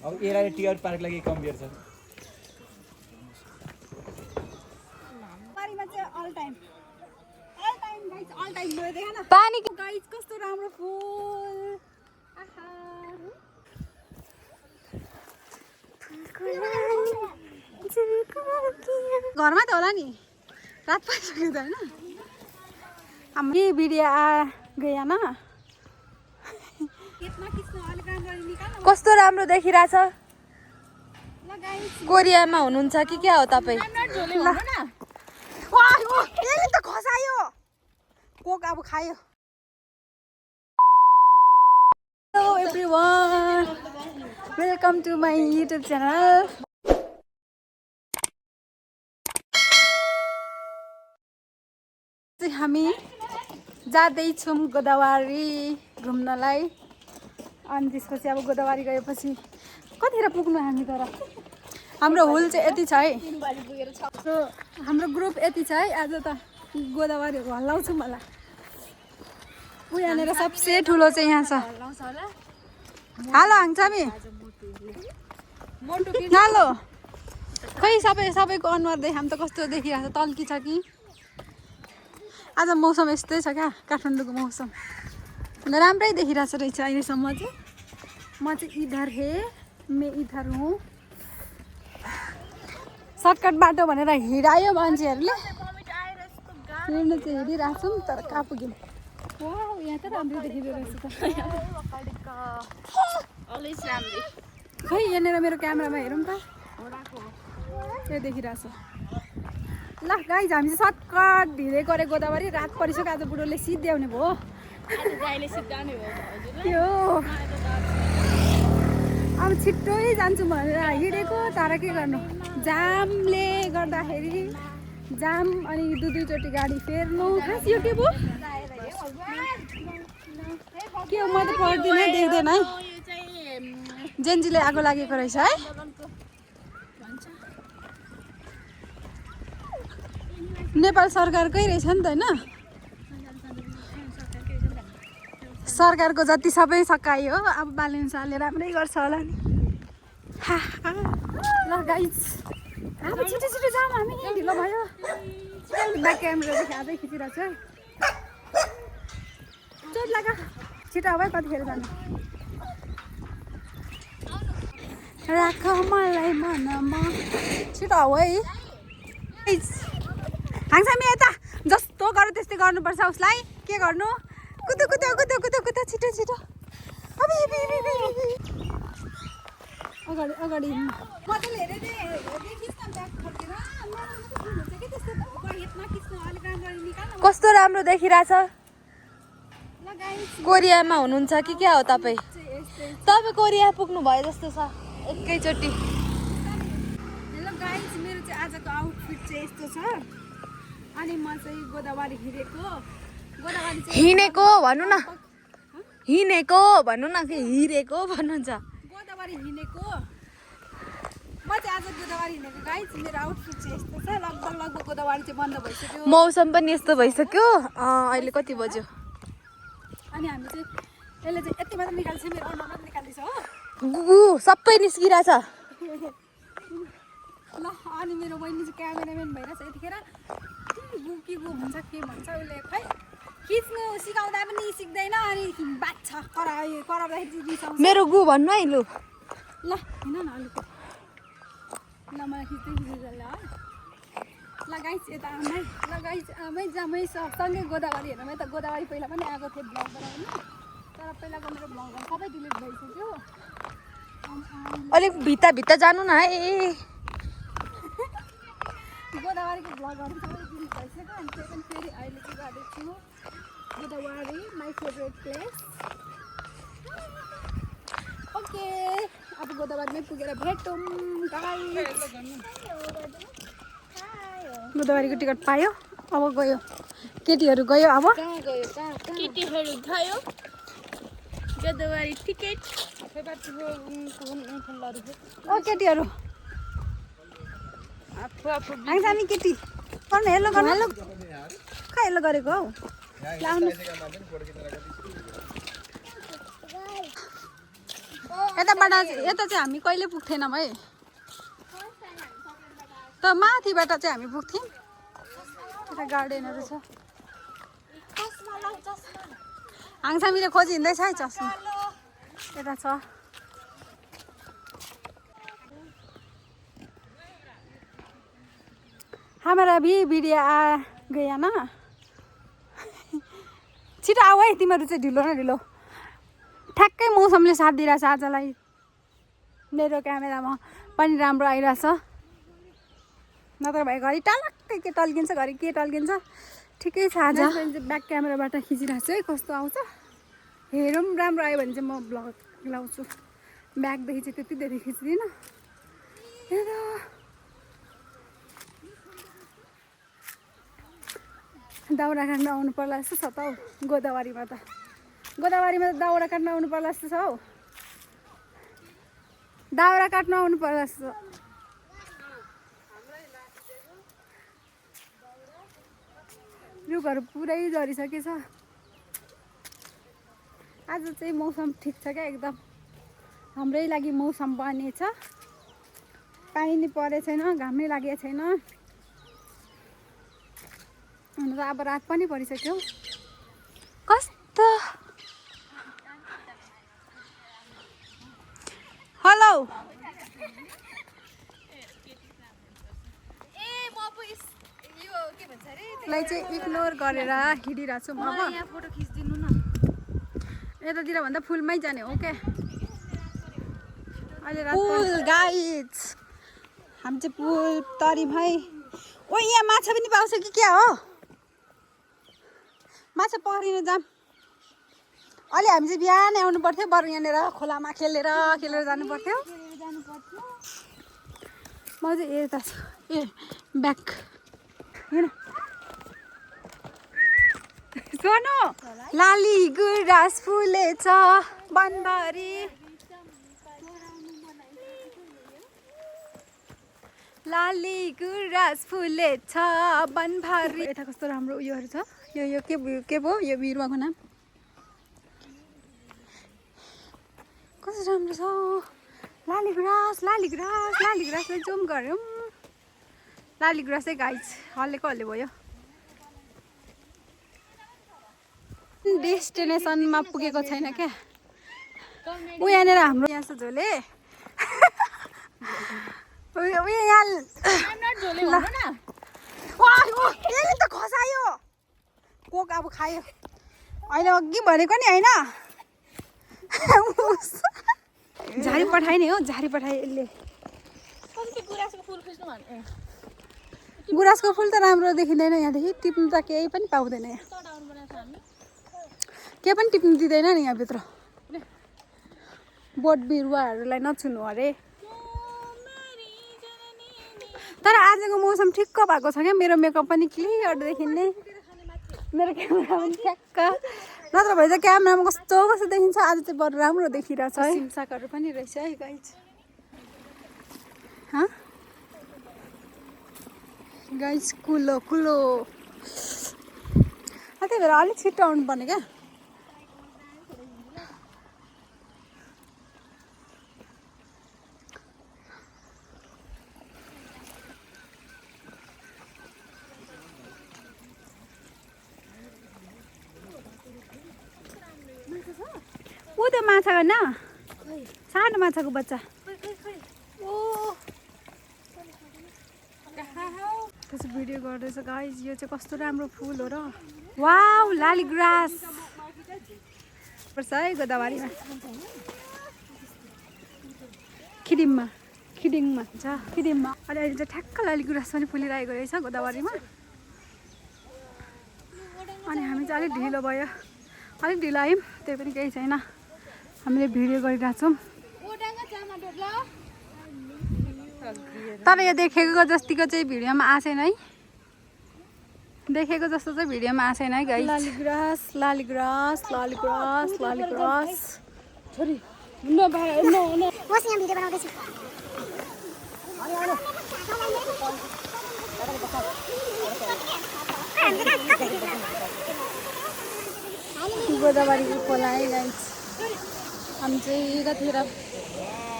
अब एराले tier park लागि कम beer छ पारीमा चाहिँ all time guys all time गयो देख न पानी गाइस कस्तो राम्रो फुल आहा घरमा त होला नि रात पाइसक्यो त हैन हाम्रो भिडियो आ गया न केटमा किस्न अलि काम गरि निकाल्नु कस्तो राम्रो देखिरहेछ ल गाइस कोरियामा हुनुहुन्छ कि क्या हो तपाईँ यसले त खसायो कोक अब खायो hello everyone welcome to my YouTube channel हामी जाँदैछौँ गोदावरी घुम्नलाई अनि त्यसपछि अब गोदावरी गएपछि कतिखेर पुग्नु हामी तर हाम्रो हुल चाहिँ यति छ है सो हाम्रो ग्रुप यति छ है आज त गोदावरीहरू हल्लाउँछौँ होला ऊ यहाँनिर सबसे ठुलो चाहिँ यहाँ छ हालो हाङछामी हालो खै सबैको अनुहार देखाम त कस्तो देखिरहेको छ तल्की छ कि आज मौसम यस्तै छ क्या काठमाडौँको मौसम अन्त राम्रै देखिरहेको रहेछ अहिलेसम्म चाहिँ म चाहिँ इधर हे मे इधर हुँ सर्टकट बाटो भनेर हिँडायो मान्छेहरूले हिँड्नु चाहिँ हिँडिरहेको छौँ तर कहाँ पुग्यौँ वाउ यहाँ त राम्रो देखिँदो रहेछ त खै यहाँनिर मेरो क्यामेरामा हेरौँ त त्यो देखिरहेछ ल गाइज हामी चाहिँ सर्टकट ढिँदै गरे गोदावरी रात परिसक्यो आज बुढोले सिद्ध्याउने भयो त्यो अब छिट्टै जान्छु भनेर हिँडेको तर के गर्नु जामले गर्दाखेरि जाम अनि दुईचोटि गाडी फेर्नु खास यो के भयो के हो म त पढ्दिनँ देख्दैन है जेन्जीले आगो लागेको रहेछ है नेपाल सरकारकै रहेछ नि त होइन सरकारको जति सबै सकायो अब बालेन्साले राम्रै गर्छ होला नि ल गाइज अब छिटो छिटो जाऊँ हामी ढिलो भयो ब्याक क्यामेरादेखि आजै खिचिरहेको छु है चोट लगा छिटो अब कतिखेर जानु राख मलाई मनमा छिटो आऊ है हाङसामी यता जस्तो गर्यो त्यस्तै गर्नुपर्छ उसलाई के गर्नु कुदो कुदो कुदो कुदो कुदो छिटो छिटो अगाडि अगाडि मजाले हेरेर कस्तो राम्रो देखिरहेछ कोरियामा हुनुहुन्छ कि क्या हो तपाईँ कोरिया पुग्नु भयो जस्तो छ एकैचोटि हेलो गाइज मेरो चाहिँ आजको आउटफिट चाहिँ यस्तो छ अनि म चाहिँ गोदावरी हिँडेको भन्नु न हिँडेको भन्नु न कि हिँडेको भन्नुहुन्छ गोदावरी हिँडेको म चाहिँ आज गोदावरी हिँडेको गाइज मेरो आउटफिट चाहिँ यस्तो छ लगभग गोदावरी चाहिँ बन्द भइसक्यो मौसम पनि यस्तो भइसक्यो अहिले कति बज्यो अनि हामी चाहिँ यसले चाहिँ यति मात्र निकाल्छ मेरो अनुहार मात्र निकाल्दैछ हो गुगु सबै निस्किरहेछ ल अनि मेरो बहिनी चाहिँ क्यामेराम्यान भइरहेछ यतिखेर के गु भन्छ के भन्छ उसले खै खिच्नु सिकाउँदा पनि सिक्दैन अनि बाच्छा कराउँदाखेरि चाहिँ रिसाउँछ मेरो गु भन्नु है लु ल हिँड न अलिकति ल मलाई खिच्दै ल ल गाइस यता आमै ल गाइस आमै जामै सँगै गोदावरी हेर्नु त गोदावरी पहिला पनि आएको थियो ब्लग बनाउनु तर पहिलाको मेरो ब्लगहरू सबै डिलिट भइसक्यो अलिक भित्ता जानु न है गोदावरीको ब्लगहरू सबै डिलिट भइसक्यो अनि त्यही पनि फेरि अहिले चाहिँ गर्दैछु Godavari my favourite place okay अब गोदावरीमै पुगेर भेटौँ गोदावरीको टिकट पायो अब गयो केटीहरू गयो अब केटीहरू गयो गोदावरी टिकट ओ केटीहरू हामी केटी गर्नु हेलो गर्नु हेलो खै हेलो गरेको हौ लाउनु यताबाट यता चाहिँ हामी कहिले पुग्थेनौँ है त माथिबाट चाहिँ हामी पुग्थ्यौँ यता गार्डनहरू छ हाङसामीले खोजी हिँड्दैछ है चस्मा यता छ हमारा भी भिडियो आ गया ना छिटो आऊ है तिमीहरू चाहिँ ढिलो न ढिलो ठ्याक्कै मौसमले साथ दिइरहेछ आजलाई मेरो क्यामेरामा पनि राम्रो आइरहेछ नत्र भए घरि टलक्कै के टल्किन्छ घरि के टल्किन्छ ठिकै छ आज ब्याक क्यामेराबाट खिचिरहेको छु है कस्तो आउँछ हेरौँ राम्रो आयो भने चाहिँ म भ्लग लाउँछु ब्याकदेखि चाहिँ त्यति धेरै खिच्दिनँ दाउरा काट्न आउनु पर्ला जस्तो छ त हौ गोदावरीमा त दाउरा काट्न आउनु पर्ला जस्तो छ हौ दाउरा काट्न आउनु पर्ला जस्तो रुखहरू पुरै झरिसकेछ आज चाहिँ मौसम ठिक छ क्या एकदम हाम्रै लागि मौसम बनेछ पानी नि परेको छैन घाम नै लागेको छैन हुन त अब रात पनि परिसक्यो कस्तो हेलो लाई चाहिँ इग्नोर गरेर हिँडिरहेको छु म अब यहाँ फोटो खिचिदिनु न यतातिर भन्दा फुलमै जाने हो क्या अहिले रात पुल गाइज हामी चाहिँ पुल तरिमै ओ यहाँ माछा पनि पाउँछ कि क्या हो माछा पक्रिन जाम अहिले हामी चाहिँ बिहानै आउनु पर्थ्यो बरु यहाँनिर खोलामा खेलेर जानु पर्थ्यो म चाहिँ यता छु ए ब्याक हेर सोनु लाली गुराँस फुलेछ बनभरि लाली गुराँस फुलेछ बनभरि यता कस्तो राम्रो उयोहरू छ यो के पो यो बिरुवाको नाम कस्तो राम्रो छ लाली गुराँसलाई जुम गऱ्यौँ लाली गुराँसै गाइज हल्लेको हल्ले भयो डेस्टिनेसनमा पुगेको छैन क्या ऊ यहाँनिर हाम्रो यहाँ छ झोले यसले त खसायो कोक अब खायो अहिले अघि भनेको नि होइन झारी पठाए नि हो झारी पठाए यसले गुराँसको फुल त राम्रो देखिँदैन यहाँदेखि टिप्नु त केही पनि पाउँदैन यहाँ केही पनि टिप्नु दिँदैन नि यहाँभित्र बोट बिरुवाहरूलाई नछुनु अरे तर आजको मौसम ठिक्क भएको छ क्या मेरो मेकअप पनि क्लियर देखिने मेरो क्यामेरा पनि ठ्याक्क नत्र भए त क्यामेरामा कस्तो देखिन्छ आज चाहिँ बरु राम्रो देखिरहेछ है सिमसाकहरू पनि रहेछ है गाइज गाइज कुलो त्यही भएर अलिक छिट्टो आउनु पर्ने क्या ऊ त माछा होइन सानो माछाको बच्चा त्यसो भिडियो गर्दैछ गाइज यो चाहिँ कस्तो राम्रो फुल हो र वाउ लाली ग्रास पर्छ है गोदावरीमा खिडिङमा छ खिडिङमा अहिले चाहिँ ठ्याक्क लाली गुराँस पनि फुलिरहेको रहेछ गोदावरीमा अनि हामी चाहिँ अलिक ढिलो भयो अलिक ढिलो आयौँ त्यही पनि केही छैन हामीले भिडियो गरिरहेको छौँ तर यो देखेको जतिको चाहिँ भिडियोमा आएन है देखेको जस्तो चाहिँ भिडियोमा आएन है गाइस लाली ग्रास छोरी न बस यहाँ भिडियो बनाउँदै छु गोदावरीको खोला है गाइस हामी चाहिँ यतातिर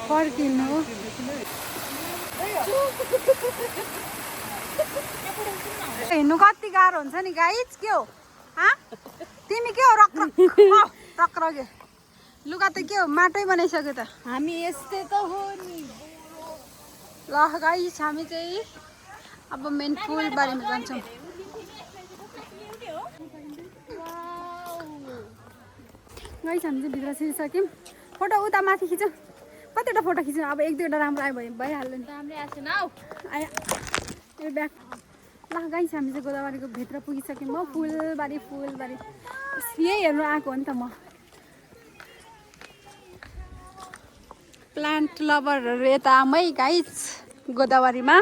फर्किनु। हिँड्नु कति गाह्रो हुन्छ नि गाइज। के हो तिमी के हो रक लुगा त के हो माटै बनाइसक्यो त। हामी यस्तै त हो नि। ल गाइज हामी चाहिँ अब मेन फुलबारीमा जान्छौँ। गाइज हामी चाहिँ भित्र छिरिसक्यौँ। फोटो उता माथि खिचौँ। कतिवटा फोटो खिच्नु अब एक दुईवटा राम्रो आयो भने भइहाल्यो नि। राम्रै आएको छैन हौ। ए ब्याग ल गाइस हामी चाहिँ गोदावरीको भित्र पुगिसक्यौँ। म फुलबारी यही हेर्नु आएको हो नि त म। प्लान्ट लभरहरू यतामै गाइस गोदावरीमा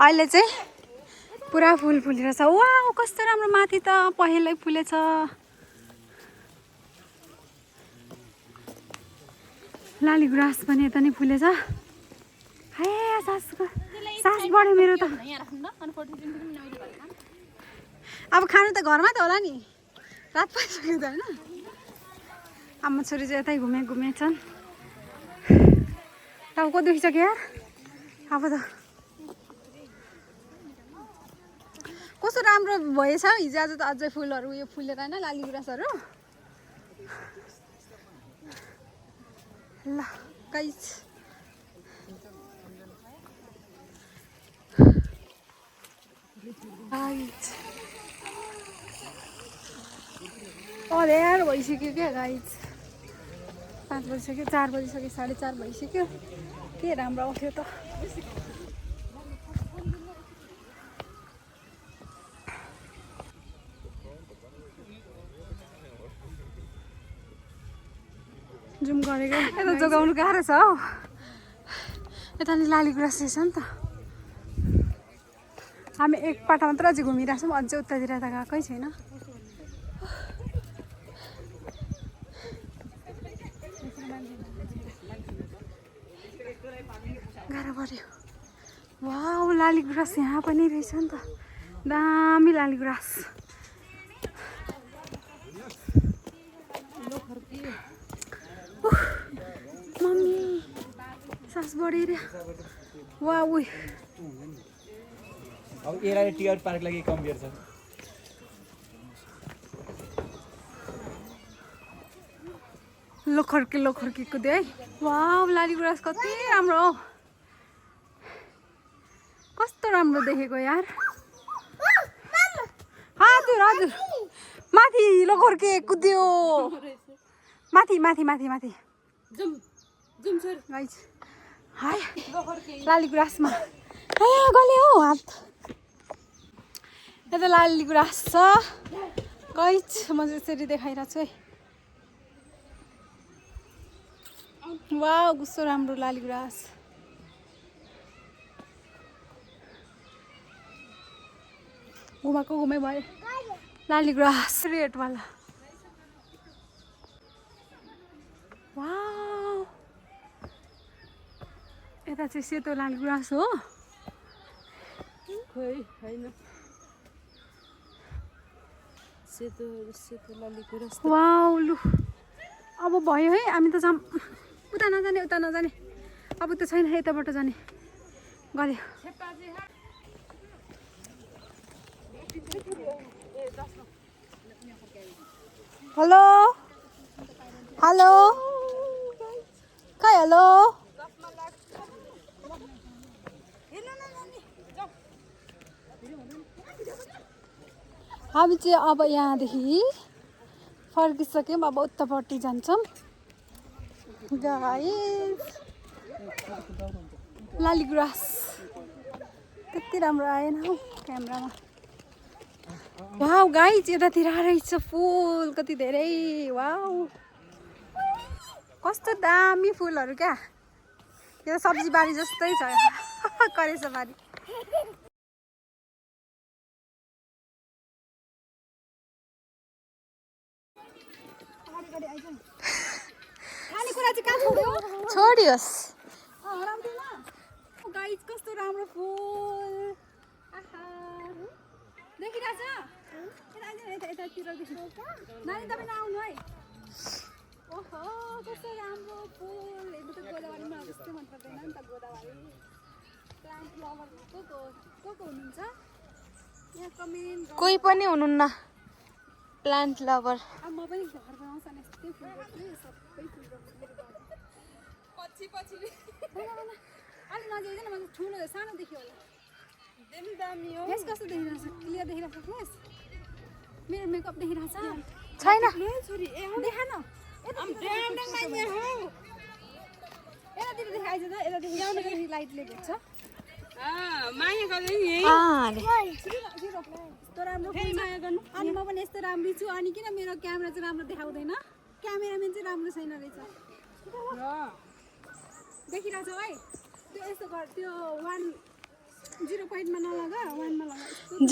अहिले चाहिँ पुरा फुल फुलेर छ। वाउ कस्तो राम्रो माथि त पहेँलै फुलेछ। लाली गुराँस पनि यता नै फुलेछ। हे सास बढ्यो मेरो त। अब खानु त घरमा त होला नि। रात पाइसक्यो त होइन। आमा छोरी चाहिँ यतै घुमेछन्। टाउको दुखिसक्यो यार। अब त कस्तो राम्रो भएछ हिजो आज त अझै फुलहरू उयो फुलेर होइन लाली गुराँसहरू। ल गाइस यार भइसक्यो क्या गाइस। 5 बजिसक्यो 4 बजिसक्यो 4:30 भइसक्यो। के राम्रो आउँथ्यो त। जुम गरेको यता जोगाउनु गाह्रो छ हौ। यता नि लाली गुराँस रहेछ नि त। हामी एक पाटा मात्र अझै घुमिरहेको छौँ। अझै उतातिर त गएकै छैन। गाह्रो पऱ्यो। वाउ लाली गुराँस यहाँ पनि रहेछ नि त। दामी लाली गुराँस। मम्मी सास बढेर वाउ। अब यसलाई टियर पार्क लागि कम बियर छ। लोखर्के कुद्यो है। वाउ लाली गुराँस कति राम्रो हो। कस्तो राम्रो देखेको यार। हजुर माथि लोखर्के कुद्यो। माथि गाइस हाय लाली गुराँसमा गल्यो हौ हात। यता लाली गुराँस छ गाइस। म चाहिँ यसरी देखाइरहेको छु है। वाउ कस्तो राम्रो लाली गुराँस। घुमै भयो लाली गुराँस रेडवाला। वाउ यता चाहिँ सेतो लाली गुराँस हो। खोइ हैन सेतो लाली गुराँस। वाउ लु अब भयो है। हामी त जाम उता नजाने। अब त छैन यताबाट जाने गऱ्यो। हेलो खै हेलो। हामी चाहिँ अब यहाँदेखि फर्किसक्यौँ। अब उतापट्टि जान्छौँ गाइस। लाली गुराँस कति राम्रो आएन हौ क्यामेरामा। वाउ गाइस यतातिर रहेछ फुल कति धेरै। वाउ कस्तो दामी फुलहरू क्या। यो सब्जी बारी जस्तै छ करेसो बारी। छोडियोस् गाइस कस्तो राम्रो फुल। देखिरहेछ यतातिर नानी तपाईँ नआउनु है। ओहो कस्तो राम्रो फुल हेर्नु त गोदावरीमा जस्तै मन पर्दैन नि त गोदावरी प्लान्ट लभर को हुनुहुन्छ यहाँ कमेन्ट कोही पनि हुनुहुन्न प्लान्ट लभर। अब म पनि घर बनाउँछ नि यस्तै फुल रोप्छु सबै फुल रोप्छु पछि अलि नजिक न म ठुलो सानो देख्यो होला देख्नु दामी हो यस कस्तो देखिरहेछ क्लियर देखिरहेछ फेस मेरो मेकअप देखिरहेछ छैन छोरी ए देखा न यतातिर देखाइछ त यतादेखि लाइटले भेट्छ माया गर्ने नि यस्तो राम्रो फुल माया गर्नु अनि म पनि यस्तो राम्रो छु अनि किन मेरो क्यामेरा चाहिँ राम्रो देखाउँदैन क्यामेराम्यान चाहिँ राम्रो छैन रहेछ देखिरहेछ है त्यो यस्तो गर त्यो 0 पोइन्टमा नलगा 1 मा लगा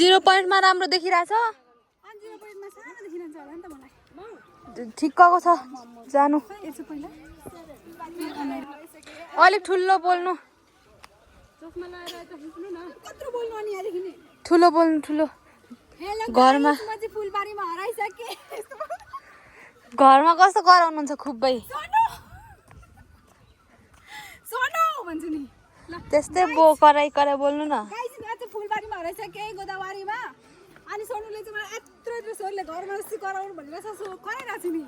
0 पोइन्टमा राम्रो देखिरहेछ अनि 0 पोइन्टमा सानो देखिरहन्छ होला नि त मलाई ठिक्कको छ जानु। यसो पहिला अलिक ठुलो बोल्नु चस्मा लगाएर त हिँड्नु न कत्रो बोल्नु अनि यहाँदेखि नि ठुलो बोल्नु ठुलो हेलो घरमा म चाहिँ फुलबारीमा हराइसके घरमा कस्तो कराउनुहुन्छ खुबै सोनो भन्छु नि ल त्यस्तै कराई बोल्नु न। गाइस म चाहिँ फुलबारीमा हराइसके गोदावरीमा अनि सोनुले चाहिँ मलाई यत्रो स्वरले घरमा जस्तै कराउनु भनिरहेछ सो कराइरहेको छु नि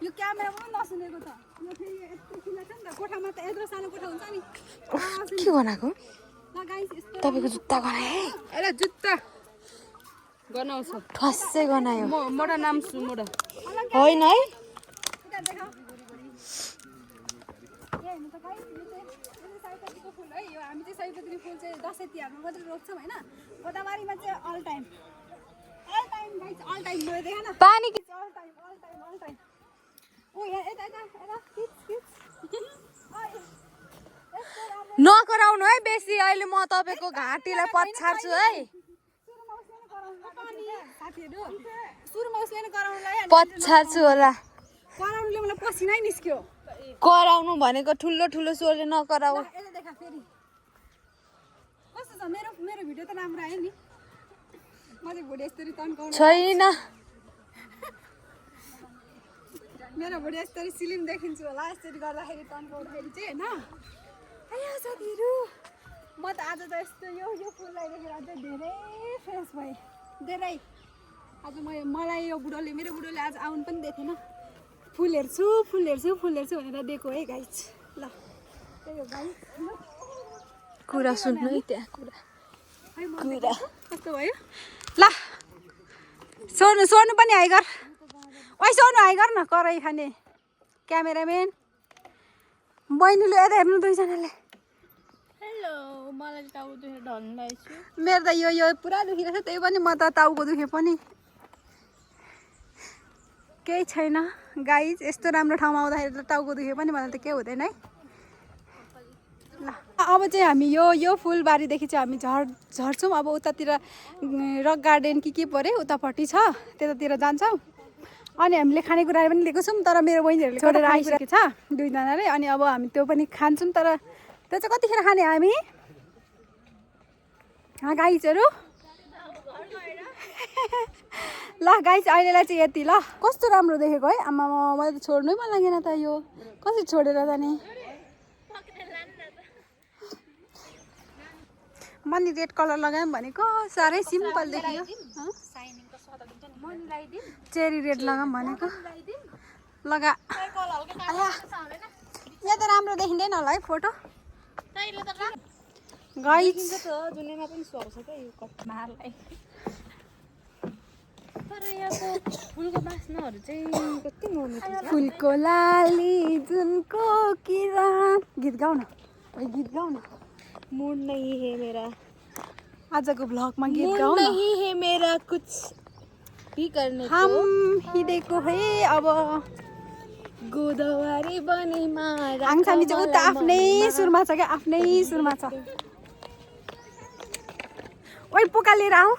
यो क्यामेरा पनि नसुनेको त यो फेरि यत्रो खुला छ नि त कोठामा त यत्रो सानो कोठा हुन्छ नि के बनाएको ल गाइस यस्तो तपाईँको जुत्ता गनाए है एला जुत्ता गनाउँछ ठस्सै गनायो मोडा नाम सु मोडा होइन है उता देखाऊ ए हेर्नु त गाइस यो चाहिँ सयपत्रीको फुल है यो हामी चाहिँ सयपत्री फुल चाहिँ दसैँ तिहारमा मात्रै रोप्छौँ हैन गोदावरीमा चाहिँ all time guys all time म देखा न पानी अल टाइम ओ यहाँ यता खिच नकराउनु है बेसी अहिले म तपाईँको घाँटीलाई पछार्छु है सुरुमा उसले नै कराउनुलाई पछार्छु होला कराउनुले मलाई पसिनै निस्क्यो कराउनु भनेको ठुलो ठुलो स्वरले नकराउ यता देखा फेरि कस्तो छ मेरो भिडियो त राम्रो आयो नि म चाहिँ भुँडी यस्तरी तन्काउनु छैन मेरो भुँडी यस्तरी सिलिम देखिन्छु होला यस्तरी गर्दाखेरि तन्काउँदाखेरि चाहिँ होइन आयो साथीहरू म त आज त यस्तो यो फुललाई देखेर अझ धेरै फ्रेस भएँ धेरै आज मलाई यो मेरो बुढोले आज आउनु पनि दिएको थिएन फुल हेर्छु भनेर दिएको है गाइस ल त्यही हो गाइस कुरा सुन्नु है त्यहाँ कुरा कस्तो भयो ल सोनु पनि हाइ गर ओइ सोनु हाइ गर न कराई खाने क्यामेराम्यान बहिनीले यता हेर्नु दुईजनाले हेलो मलाई टाउको दुखेर ढल्नु छु मेरो त यो पुरा दुखिरहेछ त्यही पनि म त टाउको दुखे पनि केही छैन गाइस यस्तो राम्रो ठाउँमा आउँदाखेरि त टाउको दुखे पनि मलाई त केही हुँदैन है ल अब चाहिँ हामी यो फुलबारीदेखि चाहिँ हामी झर्छौँ अब उतातिर रक गार्डन के पऱ्यो उतापट्टि छ त्यतातिर जान्छौँ अनि हामीले खानेकुराहरू पनि लिएको छौँ तर मेरो बहिनीहरूले छोडेर आइसकेको छ दुईजनाले अनि अब हामी त्यो पनि खान्छौँ तर त्यो चाहिँ कतिखेर खाने हामी गाइसहरू ल गाइस अहिलेलाई चाहिँ यति ल कस्तो राम्रो देखेको है आमा मलाई त छोड्नै मन लागेन त यो कसरी छोडेर जाने मैले रेड कलर लगाएँ भनेको साह्रै सिम्पल देखियो चेरी रेड लगाऊँ भनेको लगा यहाँ त राम्रो देखिँदैन होला है फोटो गाइस दुनियाँमा पनि सर्छ क्या यो कटमारलाई तर यहाँको फुलको बास्नाहरू चाहिँ कति मिठो छ फुलको लाली जुनको किरण गीत गाउन गीत गाउन मूड नहीं है मेरा आजको भ्लगमा गीत मूड गाउन नहीं है मेरा कुछ भी करने हम हिँडेको है अब गोदावरी बनीमा आङसामी चाहिँ उता आफ्नै सुरमा छ क्या आफ्नै सुरमा छ ओइ पोका लिएर आऊ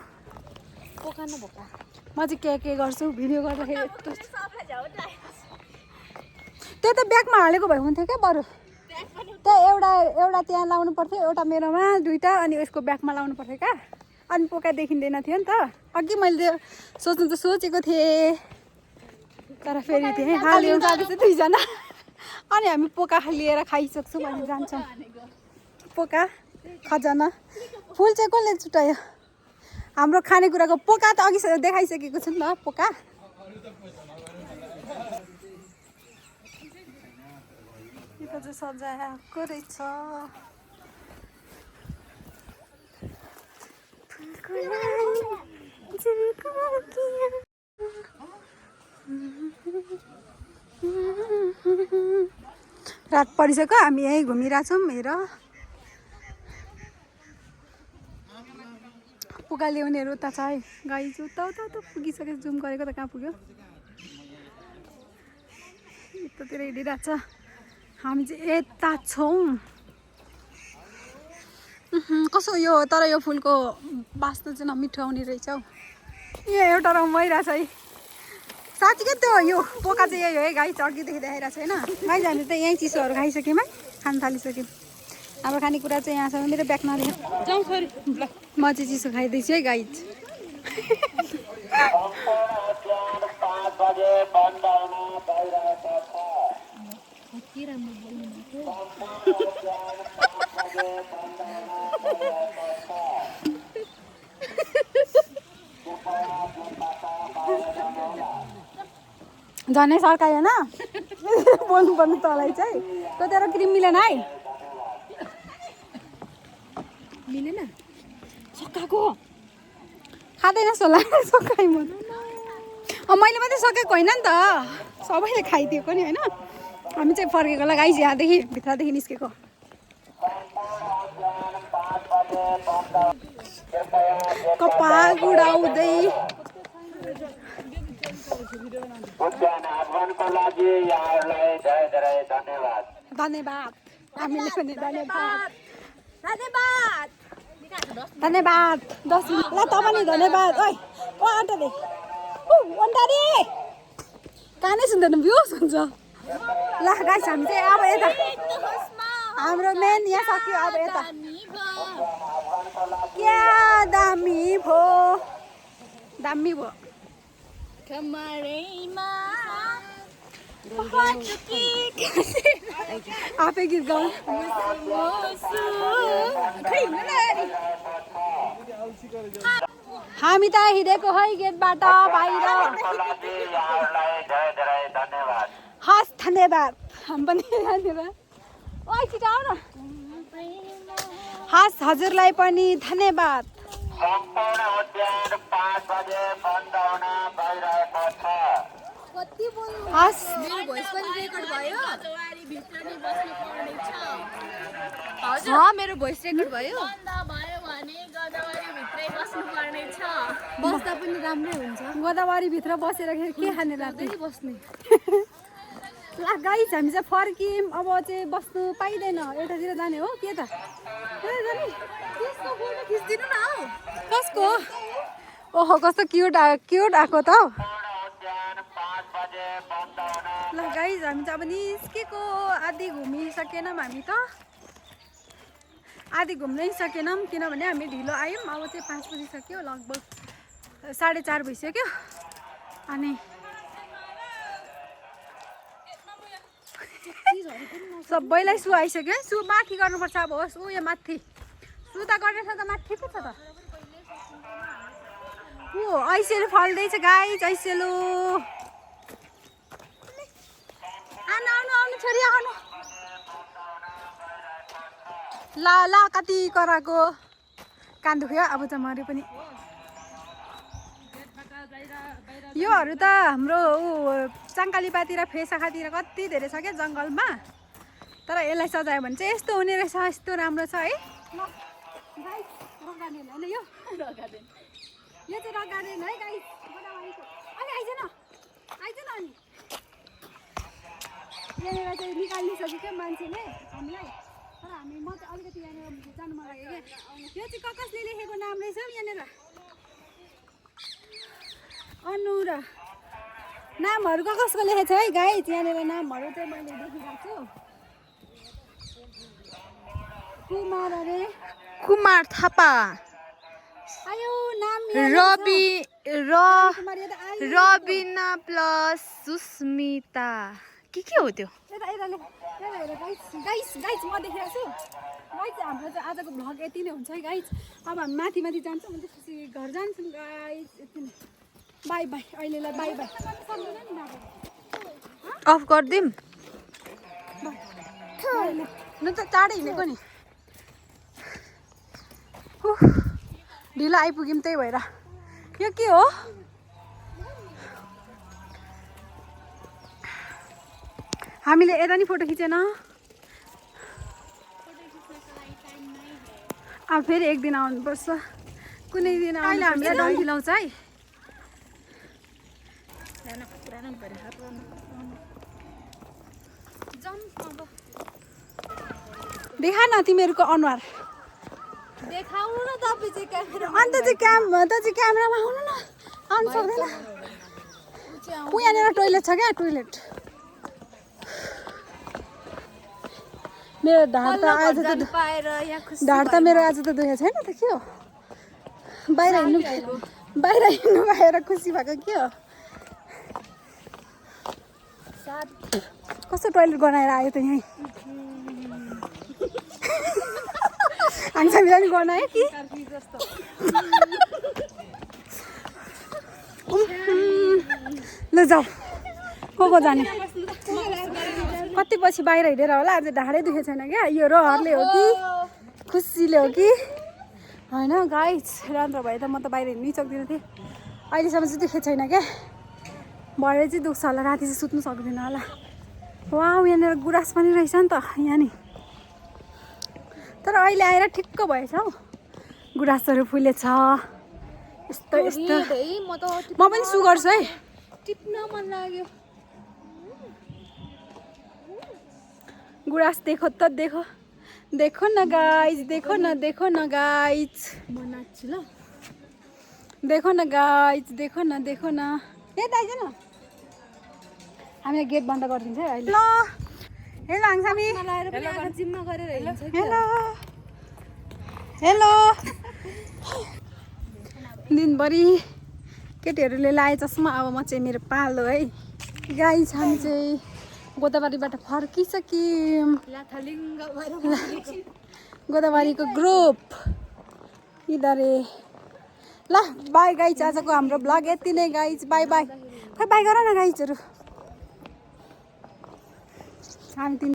पोका न बोका म चाहिँ के गर्छु भिडियो गर्दाखेरि यस्तो त्यो त ब्यागमा हालेको भए हुन्थ्यो क्या बरु त्यहाँ एउटा त्यहाँ लाउनु पर्थ्यो एउटा मेरोमा दुईवटा अनि यसको ब्यागमा लाउनु पर्थ्यो क्या अनि पोका देखिँदैन थियो नि त अघि मैले त्यो सोच्नु त सोचेको थिएँ तर फेरि त्यहीँ हाल्यो जाँदैछ 2 जना अनि हामी पोका लिएर खाइसक्छौँ अनि जान्छौँ पोका खजाना फुल चाहिँ कसले छुट्यायो हाम्रो खानेकुराको पोका त अघि देखाइसकेको छु नि त पोका यो चाहिँ सजाएको रहेछ रात परिसक्यो हामी यहीँ घुमिरहेछौँ हेर पोका ल्याउनेहरू उता छ है गाई चाहिँ उता पुगिसक्यो जुम गरेको त कहाँ पुग्यो यतातिर हिँडिरहेको छ हामी चाहिँ यता छौँ कसो यो तर यो फुलको बास्ना चाहिँ नमिठो आउने रहेछ हौ यहाँ एउटा रमाइरहेछ है साँच्चीकै त्यो यो पोका चाहिँ यही हो है गाई अघिदेखि देखाइरहेको छ होइन गाई हामी त यहीँ चिसोहरू खाइसक्यौँ है खान थालिसक्यौँ हाम्रो खानेकुरा चाहिँ यहाँ छ मेरो ब्याग नदेख जाउँ छोरी ल म चाहिँ चिसो खाइदिन्छु है गाई झनै सर्कायो होइन बोल्नु पर्नु तँलाई चाहिँ तँ तेरो क्रिम मिलेन है मिलेन सकाएको खाँदैनस् होला सकाइ म मैले मात्रै सकेको होइन नि त सबैले खाइदिएको नि होइन हामी चाहिँ फर्केको लगाइ यहाँदेखि भित्रदेखि निस्केको कपाल उडाउँदै धन्यवाद हामीले पनि धन्यवाद धन्यवाद 10 मिनट ल त पनि धन्यवाद ओइ ओ अन्टा दे अन्टा दे कानै सुन्दैन भ्युस हुन्छ ल गाइस हामी चाहिँ अब यता हाम्रो मेन यहाँ सक्यो अब यता क्या दामी भो आफै गीत गाउँ हामी त हिँडेको है गेटबाट बाहिर हस् धन्यवाद हामी पनि ओइ छिटो आऊ न हस् हजुरलाई पनि धन्यवाद हस् मेरो भोइस रेकर्ड भयो बस्दा पनि राम्रै हुन्छ गोदावरी भित्र बसेर के खाने रातै बस्ने ल गाइस हामी चाहिँ फर्कियौँ अब चाहिँ बस्नु पाइँदैन एउटातिर जाने हो के त कसको ओहो कस्तो क्युट आएको त ल गाइस हामी चाहिँ अब निस्केको आधी घुमिसकेनौँ हामी त आधी घुम्नै सकेनौँ किनभने हामी ढिलो आयौँ अब चाहिँ 5 बजिसक्यो लगभग 4:30 भइसक्यो अनि सबैलाई सु आइसक्यो सु माथि गर्नुपर्छ अब होस् ऊ यो माथि सु त गरेछ त माथि पो छ त ऊ ऐसेलु फल्दैछ गाइस ऐसेलु आउनु आउनु आउनु छोरी आउनु ल ल कति कराएको कान दुख्यो अब चाहिँ मर्यो पनि योहरू त हाम्रो ऊ चाङ्कालिपातिर फेसाखातिर कति धेरै छ क्या जङ्गलमा तर यसलाई सजायो भने चाहिँ यस्तो हुने रहेछ यस्तो राम्रो छ है ल गाइस रक गार्डन होइन यो चाहिँ रक गार्डन है गाइस गोदावरीको अनि आइज न अनि यहाँनिर चाहिँ निकाल्नु क्या मान्छेले हामीलाई तर हामी म चाहिँ अलिकति यहाँनिर जानु मन लाग्यो क्या यो चाहिँ कसले लेखेको नाम रहेछ यहाँनिर अनुरा नामहरू कसको लेखेको छ है गाइस यहाँनिर नामहरू चाहिँ मैले देखिरहेको छु कुमार थापा आयो नाम रबिना प्लस सुस्मिता के हो त्यो? यता हेर गाइस म देखिरहेको छु गाइस। हाम्रो चाहिँ आजको भ्लग यति नै हुन्छ है गाइस। अब हामी माथि जान्छौँ अनि त्यसपछि घर जान्छौँ गाइस। यति नै बाई बाई अहिलेलाई बाई बाई। अफ गरिदिउँ न त टाढै हिँडेको नि ढिलो आइपुग्यौँ त्यही भएर। यो के हो? हामीले यता नि फोटो खिचेन। अब फेरि एक दिन आउनुपर्छ कुनै दिन। अहिले हामीलाई डर खिलाउँछ है। देखा न तिमीहरूको अनुहार देखाउनु न तपाईँ चाहिँ क्यामेरा। अन्त चाहिँ क्यामेरामा आउनु न। आउनु सक्दैन। ऊ यहाँनिर टोइलेट छ क्या टोइलेट। मेरो ढाड त आज त मेरो आज त दुखेको छैन त के हो? बाहिर हिँड्नु पाएर खुसी भएको के हो? कस्तो टोइलेट बनाएर आयो त यहीँ? हामीलाई पनि बनायो कि? ल जाऊ को जाने? कति पछि बाहिर हिँडेर होला। आज ढाडै दुखेको छैन क्या। यो रहरले हो कि खुसीले हो कि होइन गाइस? राम्रो भयो त म त बाहिर हिँड्नै सक्दिनँ थिएँ। अहिलेसम्म चाहिँ दुखेको छैन क्या। भरे चाहिँ दुख्छ होला। राति चाहिँ सुत्नु सक्दिनँ होला। वाउ यहाँनिर गुराँस पनि रहेछ नि त यहाँ नि। तर अहिले आएर ठिक्क भएछ हौ। गुराँसहरू फुलेछ यस्तो यस्तो। म पनि सुगर छु है। टिप्न मन लाग्यो। गुराँस देखो त देखो न गाइस। देखो न गाइस। म नाच्छु ल। देखो न गाइस। देखो न यता आइज न। हामीले गेट बन्द गरिदिन्छ है अहिले। हेलो हाङसामी। जिम्मा गरेर हिँड्छ। हेलो दिनभरि केटीहरूले लाए चस्मा। अब म चाहिँ मेरो पालो है गाइस। हामी चाहिँ गोदावरीबाट फर्किसक्यौँ। गोदावरीको ग्रुप इधरे। ल बाई गाइस। आजको हाम्रो ब्लग यति नै गाइस। By by. खै बाई गर न गाइसहरू। हामी